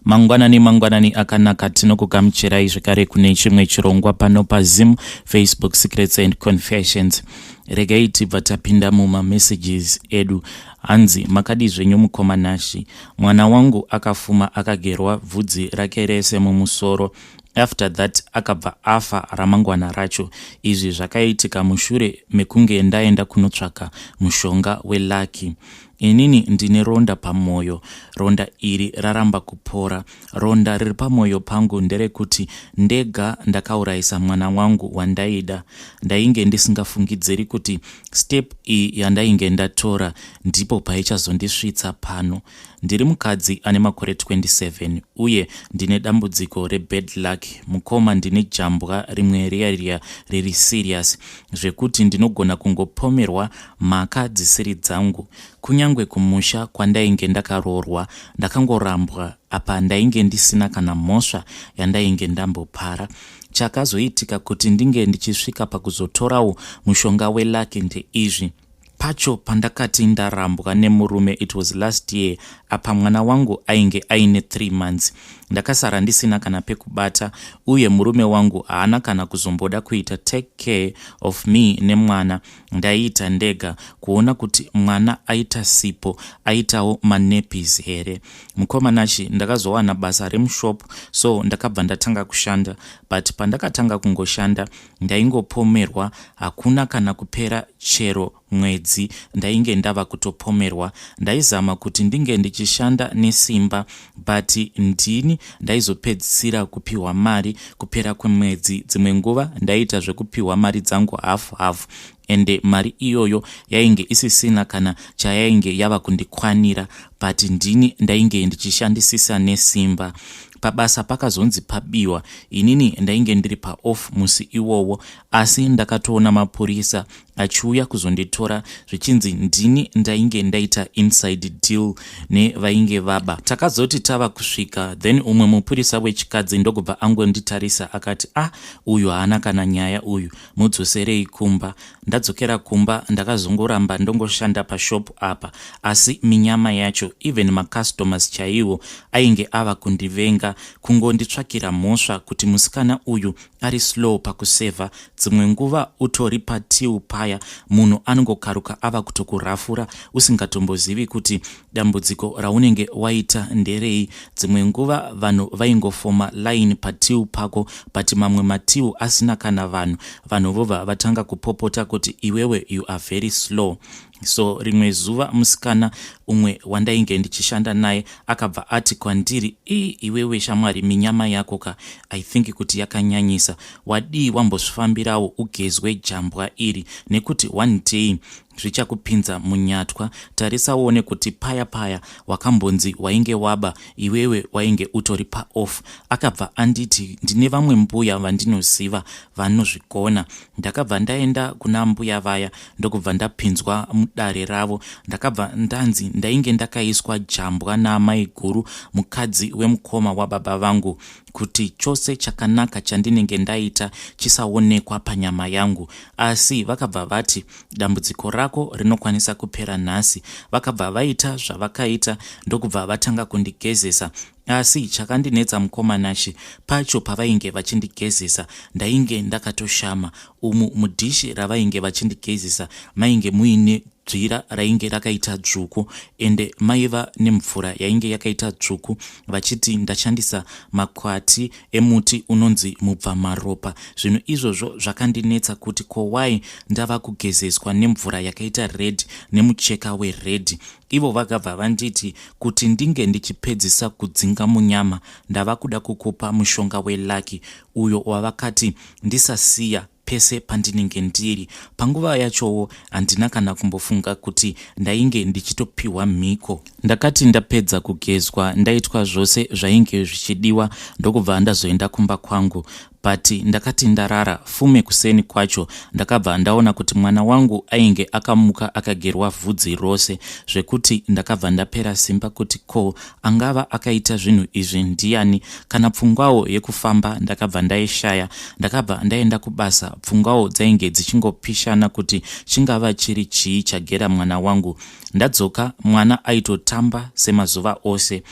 Mangwanani mangwanani akanaka, tinokugamuchirai zvekare kune chimwe chirongwa pano paZim Facebook Secrets and Confessions. Regai tibva tapinda mumamessages edu. Hanzi, makadii zvenyu mukoma Nashi? Mwana wangu akafuma akagerwa bvudzi rake rese mumusoro. After that akabva afa ramangwana racho. Izvi zvakaitika mushure mekunge ndaenda kunotsvaka mushonga welucky. Inini ndine ronda pamwoyo. Ronda iri raramba kupora. Ronda riri pamwoyo pangu nderekuti ndega ndakaurayisa mwana wangu wandaida. Ndainge ndisingafungidziri kuti step iyi yandainge ndatora ndipo paichazondisvitsa pano. Ndiri mukadzi ane makore 27 uye ndine dambudziko rebad luck. Mukoma, ndine jambwa rimwe riya riya riri serious zvekuti ndinogona kungopomerwa mhaka dzisiri dzangu. Kunyange kumusha kwandainge ndakaroorwa ndakangorambwa, apa ndainge ndisina kana mhosva yandainge ndambopara. Chakazoitika kuti ndinge ndichisvika pakuzotorawo mushonga welucky ndeizvi. Pacho pandakati ndarambwa nemurume, it was last year, apa mwana wangu ainge aine 3 months. Ndakasara ndisina kana pekubata, uye murume wangu haana kana kuzomboda kuita take care of me nemwana. Ndaiita ndega kuona kuti mwana aita sipo, aitawo manappies here. Mukoma Nashi, ndakazowana basa remushop, so ndakabva ndatanga kushanda, but pandakatanga kungoshanda ndaingopomerwa. Hakuna kana kupera chero mwedzi ndainge ndava kutopomerwa. Ndaizama kuti ndinge ndichishanda nesimba, but ndini ndaizopedzisira kupiwa mari kupera kwemwedzi. Dzimwe nguva ndaiita zvekupiwa mari dzangu hafu hafu, ende mari iyoyo yainge isisina kana chayainge yava kundikwanira, but ndini ndainge ndichishandisisa nesimba. Pabasa pakazonzi pabiwa. Inini ndainge ndiri paoff musi iwowo, asi ndakatoona mapurisa achiuya kuzonditora, zvichinzi ndini ndainge ndaita inside deal nevainge vaba. Takazoti tava kusvika, then umwe mupurisa wechikadzi ndokubva angonditarisa akati, "Ah, uyu haana kana nyaya uyu, mudzoserei kumba." Ndadzokera kumba, ndakazongoramba ndongoshanda pashop apa, asi minyama yacho, even macustomers chaiwo ainge ava kundivenga, kungonditsvakira mhosva kuti musikana uyu ari slow pakusevha. Dzimwe nguva utori patill paya, munhu anongokaruka ava kutokurafura usingatombozivi kuti dambudziko raunenge waita nderei. Dzimwe nguva vanhu vaingofoma line patill pako, but mamwe matill asina kana vanhu. Vanhu vobva vatanga kupopota kuti iwewe, you are very slow. So rimwe zuva musikana umwe wandainge ndichishanda naye akabva ati kwandiri, "Ii, iwewe shamwari, minyama yako ka, I think kuti yakanyanyisa. Wadii wambozvifambirawo ugezwe jambwa iri, nekuti one day zvichakupinza munyatwa? Tarisa uone kuti paya paya wakambonzi wainge waba, iwewe wainge utori paoff." Akabva anditi ndine vamwe mbuya vandinoziva vanozvigona. Ndakabva ndaenda kuna mbuya vaya, ndokubva ndapinzwa mudare ravo. Ndakabva ndanzi ndainge ndakaiswa jambwa naamai guru, mukadzi wemukoma wababa vangu, kuti chose chakanaka chandinenge ndaita chisaonekwa panyama yangu. Asi vakabva vati, "Dambudziko rako rinokwanisa kupera nhasi." Vakabva vaita zvavakaita, ndokubva vatanga kundigezesa. Asi chakandinetsa, mukoma Nashi, pacho pavainge vachindigezesa ndainge ndakatoshama. Umu mudhishi ravainge vachindigezesa mainge muine dzvira rainge rakaita dzvuku, ende maiva nemvura yainge yakaita dzvuku, vachiti ndashandisa makwati emuti unonzi mubvamaropa. Zvinhu izvozvo zvakandinetsa kuti ko why ndava kugezeswa nemvura yakaita red nemucheka wered. Ivo vakabva vanditi kuti ndinge ndichipedzisa kudzinga munyama, ndava kuda kukupa mushonga welucky, uyo wavakati ndisasiya pese pandinenge ndiri. Panguva yachowo handina kana kumbofunga kuti ndainge ndichitopiwa mhiko. Ndakati ndapedza kugezwa, ndaitwa zvose zvainge zvichidiwa, ndokubva ndazoenda kumba kwangu. But ndakati ndarara fume kuseni kwacho, ndakabva ndaona kuti mwana wangu ainge akamuka akagerwa vhudzi rose, zvekuti ndakabva ndapera simba kuti ko angava akaita zvinhu izvi ndiani? Kana pfungwawo yekufamba ndakabva ndaishaya. Ndakabva ndaenda kubasa, pfungwawo dzainge dzichingopishana kuti chingava chiri chii chagera mwana wangu. Ndadzoka, mwana aitotamba semazuva ose.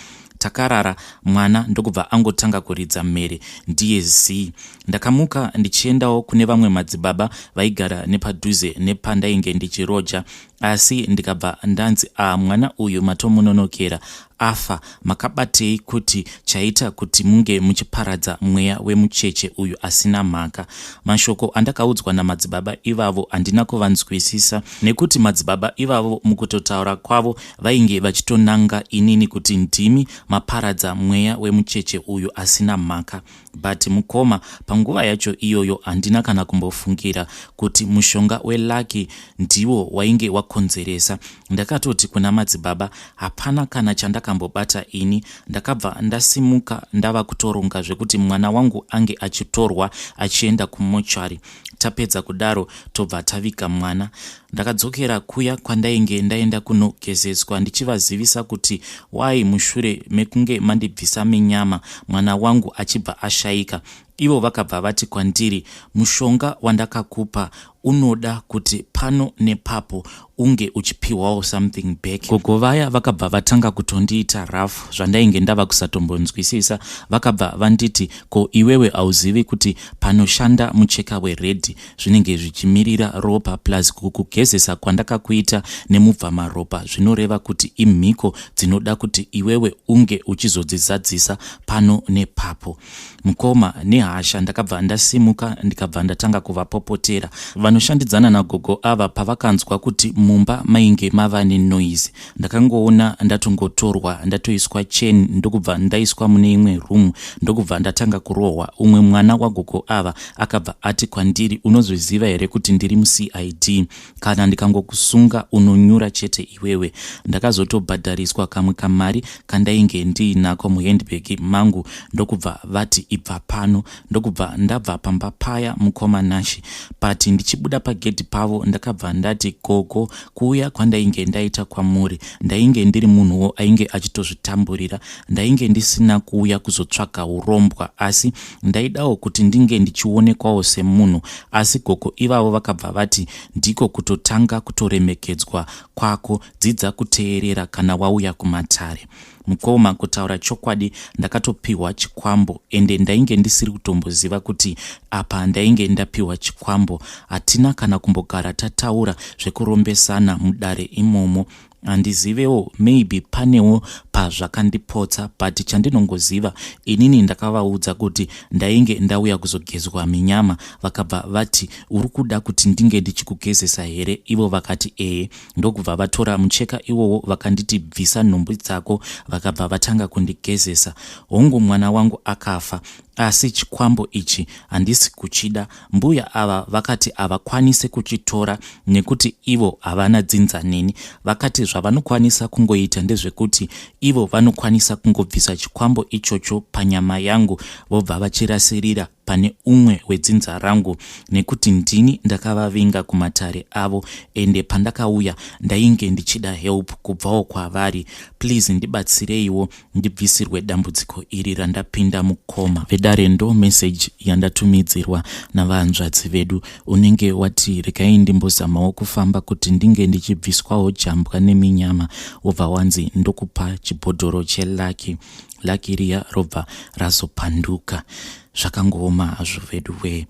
Takarara mwana ndokubva angotanga kuridza mhere ndiye zii. Ndakamuka ndichiendawo kune vamwe madzibaba vaigara nepadhuze nepandainge ndichiroja asi ndikabva ndanzi a mwana uyu matomunonokera afa makabatei kuti chaita kuti munge muchiparadza mweya wemucheche uyu asina mhaka. Mashoko andakaudzwa namadzibaba ivavo handina kuvanzwisisa nekuti madzibaba ivavo mukutotaura kwavo vainge vachitonanga inini kuti ndimi maparadza mweya wemucheche uyu asina mhaka. But mukoma panguva yacho iyoyo handina kana kumbofungira kuti mushonga welucky ndiwo wainge wakonzeresa. Ndakatoti kuna madzibaba hapana kana chandakambobata ini. Ndakabva ndasimuka ndava kutoronga zvekuti mwana wangu ange achitorwa achienda kumochari. Tapedza kudaro tobva taviga mwana. Ndakadzokera kuya kwandainge ndaenda kunogezeswa ndichivazivisa kuti why mushure mekunge mandibvisa minyama mwana wangu achibva ashaika. Ivo vakabva vati kwandiri mushonga wandakakupa unoda kuti pano nepapo unge uchipiwawo something back. Gogo vaya vakabva vatanga kutondiita rough zvandainge ndava kusatombonzwisisa. Vakabva vanditi ko iwewe hauzivi kuti panoshanda mucheka wered zvinenge zvichimirira ropa plus kukugezesa kwandakakuita nemubvamaropa zvinoreva kuti imhiko dzinoda kuti iwewe unge uchizodzizadzisa pano nepapo. Mukoma nehasha ndakabva ndasimuka ndikabva ndatanga kuvapopotera. Vanoshandidzana nagogo ava pavakanzwa kuti mumba mainge mava nenoise ndakangoona ndatongotorwa ndatoiswa chain ndokubva ndaiswa mune imwe room ndokubva ndatanga kurohwa. Umwe mwana wagogo ava akabva ati kwandiri unozviziva here kuti ndiri muCID kana ndikangokusunga unonyura chete iwewe. Ndakazotobhadhariswa kamwe kamari kandainge ndiinako muhandbag mangu ndokubva vati ibva pano ndokubva ndabva pamba paya mukoma Nashe. But ndichibuda pagedhi pavo ndakabva ndati gogo kuuya kwandainge ndaita kwamuri ndainge ndiri munhuwo ainge achitozvitamburira ndainge ndisina kuuya kuzotsvaga urombwa asi ndaidawo kuti ndinge ndichionekwawo semunhu asi gogo ivavo vakabva vati ndiko kutotanga kutoremekedzwa kwako dzidza kuteerera kana wauya kumatare. Mukoma kutaura chokwadi ndakatopihwa chikwambo ende ndainge ndisiri kutomboziva kuti apa ndainge ndapiwa chikwambo. Hatina kana kumbogara tataura zvekurombesana mudare imomo. Handizivewo maybe panewo pazvakandipotsa but chandinongoziva inini ndakavaudza kuti ndainge ndauya kuzogezwa minyama vakabva vati uri kuda kuti ndinge ndichikugezesa here ivo vakati ehe ndokubva vatora mucheka iwowo vakanditi bvisa nhumbi dzako vakabva vatanga kundigezesa hongu mwana wangu akafa asi chikwambo ichi handisi kuchida mbuya ava vakati havakwanise kuchitora nekuti ivo havana dzinza neni vakati zvavanokwanisa kungoita ndezvekuti ivo vanokwanisa kungobvisa chikwambo ichocho panyama yangu vobva vachirasirira pane umwe wedzinza rangu nekuti ndini ndakavavinga kumatare avo ende pandakauya ndainge ndichida help kubvawo kwavari please ndibatsireiwo ndibvisirwe dambudziko iri randapinda mukoma vedare ndo message yandatumidzirwa navahanzvadzi vedu unenge wati regai ndimbozamawo kufamba kuti ndinge ndichibviswawo jambwa neminyama wobva wanzi ndokupa chibhodhoro chelucky lucky riya robva razopanduka zvakangooma hazvo vedu wee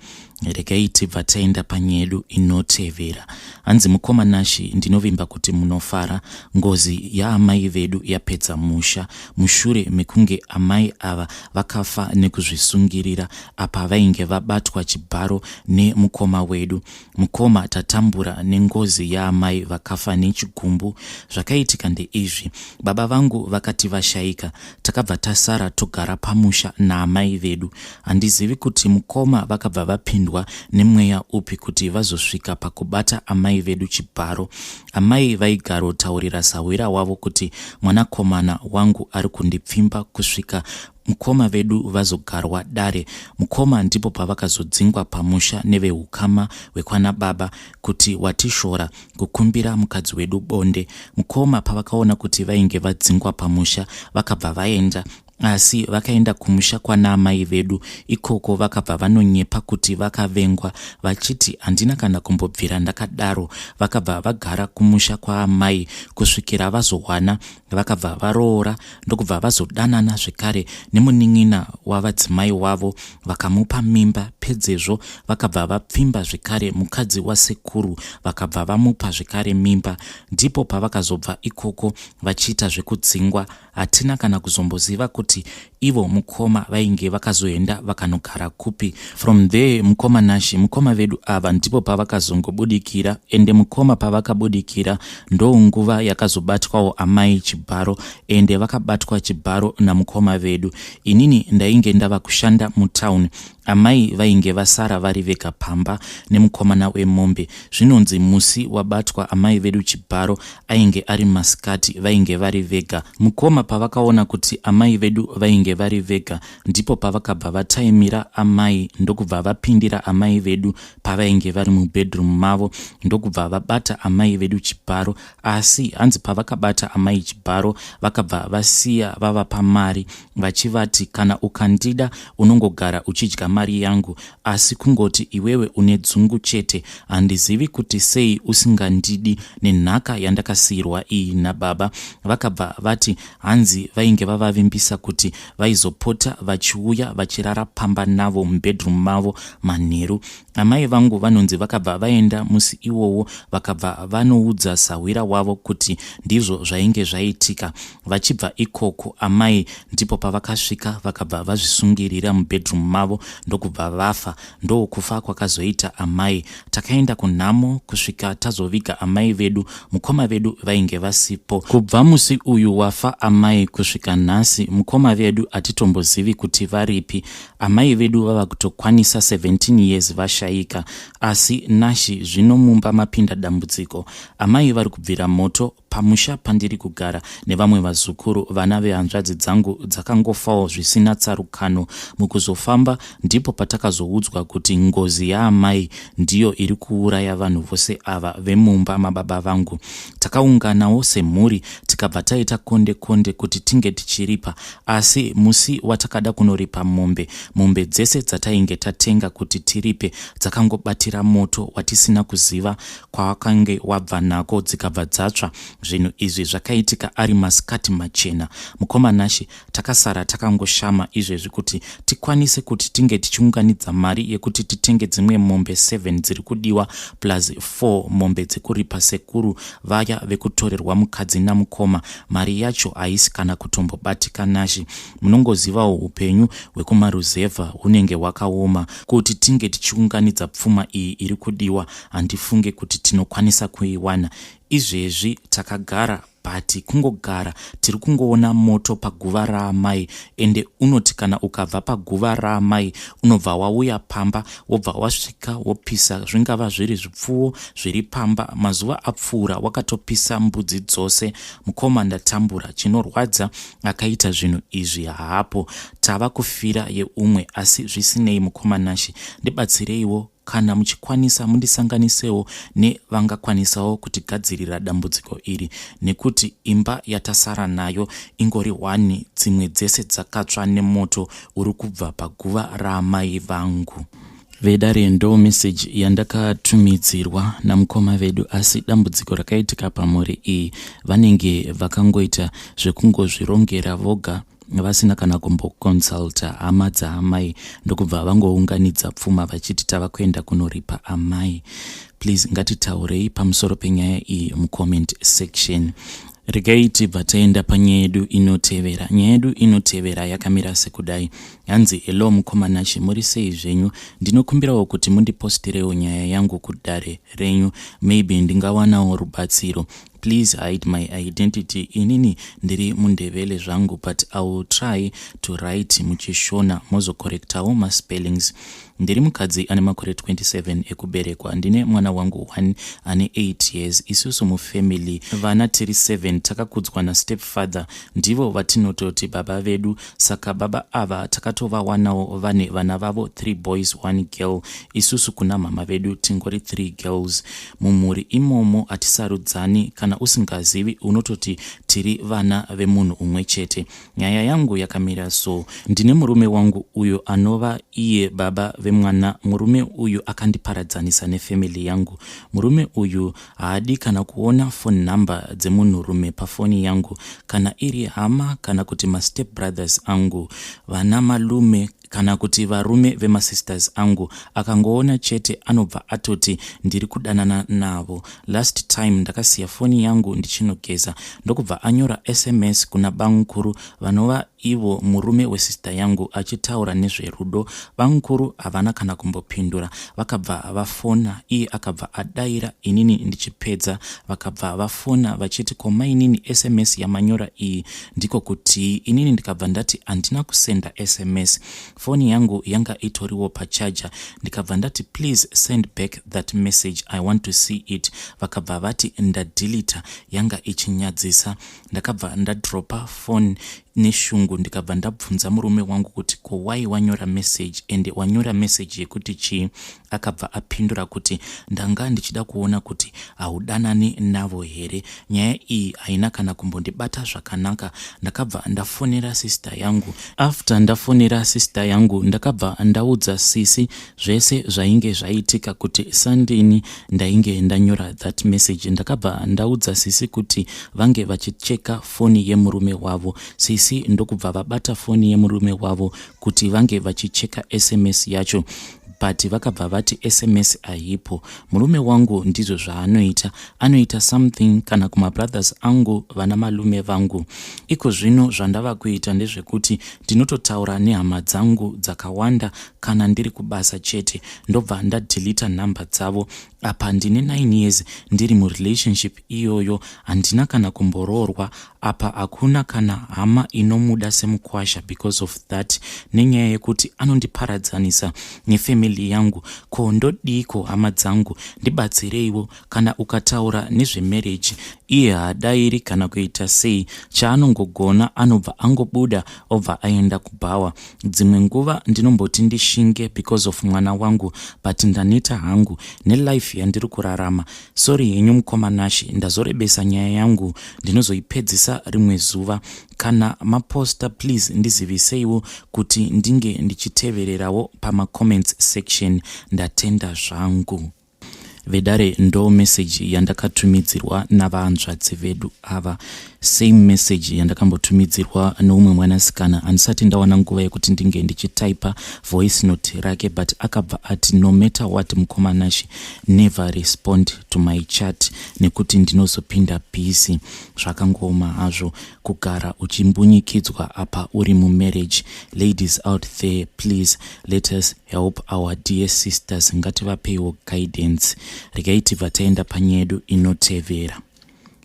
regai tibva taenda panyedu inotevera hanzi mukoma Nashi ndinovimba kuti munofara ngozi yaamai vedu yapedza musha mushure mekunge amai ava vakafa nekuzvisungirira apa vainge vabatwa chibharo nemukoma wedu mukoma tatambura nengozi yaamai vakafa nechigumbu zvakaitika ndeizvi baba vangu vakati vashaika takabva tasara togara pamusha naamai vedu handizivi kuti mukoma vakabva vapindwa nemweya upi kuti vazosvika pakubata amai vedu chibharo amai vaigarotaurira sahwira wavo kuti mwanakomana wangu ari kundipfimba kusvika mukoma vedu vazogarwa dare mukoma ndipo pavakazodzingwa pamusha neveukama hwekwana baba kuti watishora kukumbira mukadzi wedu bonde mukoma pavakaona kuti vainge vadzingwa pamusha vakabva vaenda. Asi vakaenda kumusha kwana amai vedu ikoko vakabva vanonyepa kuti vakavengwa vachiti handina kana kumbobvira ndakadaro. Vakabva vagara kumusha kwaamai kusvikira vazowana vakabva varoora ndokubva vazodanana zvekare nemunin'ina wavadzimai wavo vakamupa mimba pedzezvo vakabva vapfimba zvekare mukadzi wasekuru vakabva vamupa zvekare mimba ndipo pavakazobva ikoko vachiita zvekudzingwa Hatina kana kuzomboziva kuti ivo mukoma vainge vakazoenda vakanogara kupi. From there mukoma Nashy, mukoma vedu ava ndipo pavakazongobudikira ende mukoma pavakabudikira ndoonguva yakazobatwawo amai chibharo ende vakabatwa chibharo namukoma vedu. Inini ndainge ndava kushanda mutown Amai vainge vasara vari vega pamba nemukomana wemombe. Zvinonzi musi wabatwa amai vedu chibharo ainge ari masikati vainge vari vega. Mukoma pavakaona kuti amai vedu vainge vari vega ndipo pavakabva vataimira amai ndokubva vapindira amai vedu pavainge vari mubedroom mavo ndokubva vabata amai vedu chibharo asi hanzi pavakabata amai chibharo vakabva vasiya vavapa mari vachivati kana ukandida unongogara uchidya mari yangu asi kungoti iwewe une dzungu chete handizivi kuti sei usingandidi nenhaka yandakasiirwa iyi nababa vakabva vati hanzi vainge vavavimbisa kuti vaizopota vachiuya vachirara pamba navo mubedroom mavo manheru Amai vangu vanonzi vakabva vaenda musi iwowo vakabva vanoudza sahwira wavo kuti ndizvo zvainge zvaitika. Vachibva ikoko amai ndipo pavakasvika vakabva vazvisungirira mubedroom mavo ndokubva vafa. Ndokufa kwakazoita amai. Takaenda kunhamo kusvika tazoviga amai vedu, mukoma vedu vainge vasipo. Kubva musi uyu wafa amai kusvika nhasi mukoma vedu hatitombozivi kuti varipi. Amai vedu vava kutokwanisa 17 years vashaika asi Nashy zvino mumba mapinda dambudziko. Amai vari kubvira moto pamusha pandiri kugara nevamwe vazukuru vana vehanzvadzi dzangu dzakangofawo zvisina tsarukano. Mukuzofamba ndipo patakazoudzwa kuti ngozi yaamai ndiyo iri kuuraya vanhu vose ava vemumba mababa vangu. Takaunganawo semhuri tikabva taita konde konde kuti tinge tichiripa Asi musi watakada kunoripa mombe, mombe dzese dzatainge tatenga kuti tiripe dzakangobatira moto watisina kuziva kwawakange wabva nako dzikabva dzatsva. Zvinhu izvi zvakaitika ari masikati machena. Mukoma Nashy, takasara takangoshama izvezvi kuti tikwanise kuti tinge tichiunganidza mari yekuti titenge dzimwe mombe 7 dziri kudiwa plus 4 mombe dzekuripa sekuru vaya vekutorerwa mukadzi namukoma. Mari yacho haisi kana kutombobatika Nashy. Munongozivawo hupenyu hwekumaruzevha hunenge hwakaoma. Kuti tinge tichiunganidza pfuma iyi iri kudiwa handifunge kuti tinokwanisa kuiwana. Izvezvi takagara but kungogara tiri kungoona moto paguva raamai ende unoti kana ukabva paguva raamai unobva wauya pamba wobva wasvika wopisa zvingava zviri zvipfuwo zviri pamba mazuva apfuura wakatopisa mbudzi dzose mukoma ndatambura chinorwadza akaita zvinhu izvi haapo tava kufira yeumwe asi zvisinei mukoma Nashy ndibatsireiwo kana muchikwanisa mundisanganisewo nevangakwanisawo kutigadzirira dambudziko iri nekuti imba yatasara nayo ingori hwani dzimwe dzese dzakatsva nemoto uri kubva paguva raamai vangu. Vedare ndo message yandakatumidzirwa namukoma vedu asi dambudziko rakaitika pamhuri iyi vanenge vakangoita zvekungozvirongera voga vasina kana kumboconsulta hama dzaamai ndokubva vangounganidza pfuma vachiti tava kuenda kunoripa amai. Please ngatitaurei pamusoro penyaya iyi mucomment section. Regai tibva taenda panyaya yedu inotevera. Nyaya yedu inotevera yakamira sekudai. Hanzi hello mukoma Nashe muri sei zvenyu? Ndinokumbirawo kuti mundipostirewo nyaya yangu kudare renyu maybe ndingawanawo rubatsiro. Please hide my identity inini ndiri mundevele zvangu but I will try to write muchishona mozocorrectawo maspellings. Ndiri mukadzi ane makore 27 ekuberekwa. Ndine mwana wangu one ane 8 years. Isusu mufamily vana tiri 7 takakudzwa nastep father ndivo vatinototi baba vedu saka baba ava takatovawanawo vane vana vavo 3 boys 1 girl. Isusu kuna mhama vedu tingori 3 girls. Mumhuri imomo hatisarudzani kana. Kana usingazivi unototi tiri vana vemunhu umwe chete. Nyaya yangu yakamira so. Ndine murume wangu uyo anova iye baba vemwana. Murume uyu akandiparadzanisa nefamily yangu. Murume uyu haadi kana kuona phone number dzemunhurume pafoni yangu, kana iri hama kana kuti mastep brothers angu, vana malume kana kuti varume vemasisters angu. Akangoona chete anobva atoti ndiri kudanana navo. Last time ndakasiya foni yangu ndichinogeza, ndokubva anyora SMS kuna bamukuru vanova ivo murume wesister yangu, achitaura nezverudo. Bamukuru havana kana kumbopindura. Vakabva vafona, iye akabva adaira inini ndichipedza. Vakabva vafona vachiti, "Komainini, SMS yamanyora iyi ndiko kuti?" Inini ndikabva ndati handina kusenda SMS, foni yangu yanga itoriwo pacharger. Ndikabva ndati, "Please send back that message, I want to see it." Vakabva vati, "Ndadeleta, yanga ichinyadzisa." Ndakabva ndadropa phone neshungu. Ndikabva ndabvunza murume wangu kuti, "Ko wai wanyora message, ende wanyora message yekuti chii?" Akabva apindura kuti, "Ndanga ndichida kuona kuti haudanani navo here." Nyaya iyi haina kana kumbondibata zvakanaka. Ndakabva ndafonera sister yangu. After ndafonera sister yangu, ndakabva ndaudza sisi zvese zvainge zvaitika, kuti sandini ndainge ndanyora that message. Ndakabva ndaudza sisi kuti vange vachicheka foni yemurume wavo. Sisi ndokubva vabata foni yemurume wavo kuti vange vachicheka SMS yacho, but vakabva vati SMS haipo. Murume wangu ndizvo zvaanoita, anoita something kana kumabrothers angu, vana malume vangu. Iko zvino zvandava kuita ndezvekuti ndinototaura nehama dzangu dzakawanda kana ndiri kubasa chete, ndobva ndadeleta nhamba dzavo. Apa ndine 9 years ndiri murelationship iyoyo, handina kana kumboroorwa. Apa hakuna kana hama inomuda semukwasha because of that, nenyaya yekuti anondiparadzanisa nefamily yangu. Ko ndodiko hama dzangu? Ndibatsireiwo. Kana ukataura nezvemarriage, iye haadairi kana kuita sei. Chaanongogona, anobva angobuda, obva aenda kubhawa. Dzimwe nguva ndinomboti ndishinge because of mwana wangu, but ndaneta hangu nelife yandiri kurarama. Sorry henyu mukoma Nashi, ndazorebesa nyaya yangu. Ndinozoipedzisa rimwe zuva. Kana maposta, please ndiziviseiwo kuti ndinge ndichitevererawo pamacomments section. Ndatenda zvangu. Vedare, ndo meseji yandakatumidzirwa navahanzvadzi vedu ava, same message yandakambotumidzirwa neumwe mwanasikana. Handisati ndawana nguva yekuti ndinge ndichitaipa voice note rake, but akabva ati, "No matter what, mukoma Nashi, never respond to my chat nekuti ndinozopinda busy." Zvakangoma hazvo kugara uchimbunyikidzwa apa uri mumarriage. Ladies out there, please let us help our dear sisters. Ngativapeiwo guidance. Regai tibva taenda panyaya yedu inotevera.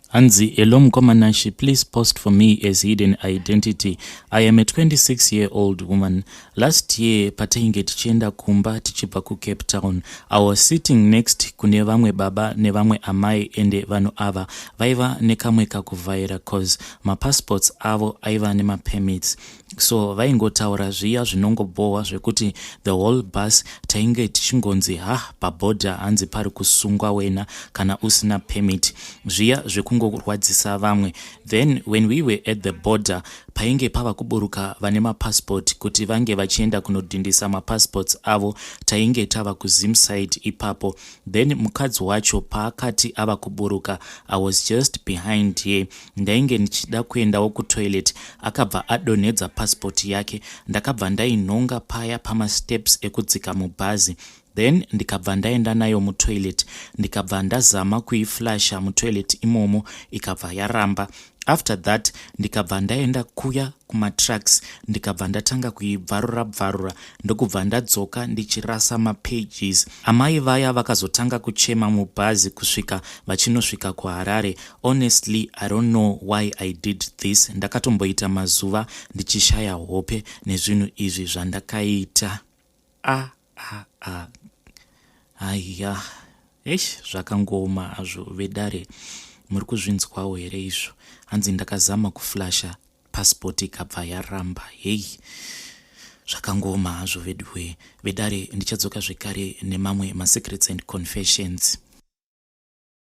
Hanzi, "Hello mukoma Nashi, please post for me as hidden identity. I am a 26-year-old woman. Last year patainge tichienda kumba tichibva kuCape Town, I was sitting next kune vamwe baba nevamwe amai, ende vanhu ava vaiva nekamwe kakuvhaira cause mapassports avo aiva nemapermits, so vaingotaura zviya zvinongobhohwa zvekuti the whole bus tainge tichingonzi, 'Ha, pabhodha hanzi pari kusungwa wena kana usina permit,' zviya zvekungorwadzisa vamwe. Then when we were at the border, painge pava kuburuka vane mapassport kuti vange vachienda kunodhindisa mapassports avo, tainge tava kuZimside ipapo. Then mukadzi wacho paakati ava kuburuka, I was just behind here, ndainge ndichida kuendawo kutoilet. Akabva adonhedza passport yake. Ndakabva ndainhonga paya pamasteps ekudzika mubhazi, then ndikabva ndaenda nayo mutoilet, ndikabva ndazama kuiflasha mutoilet imomo, ikabva yaramba. After that ndikabva ndaenda kuya kumatrucks, ndikabva ndatanga kuibvarura bvarura, ndokubva ndadzoka ndichirasa mapages. Amai vaya vakazotanga kuchema mubhazi kusvika vachinosvika kuHarare. Honestly, I don't know why I did this. Ndakatomboita mazuva ndichishaya hope nezvinhu izvi zvandakaita. A a a, aiya, eish, zvakangoma hazvo. Vedare, muri kuzvinzwawo here izvo? Hanzi ndakazama kuflasha pasipoti, ikabva yaramba. Hei, zvakangoma hazvo veduwe. Vedare, ndichadzoka zvekare nemamwe masecrets and confessions.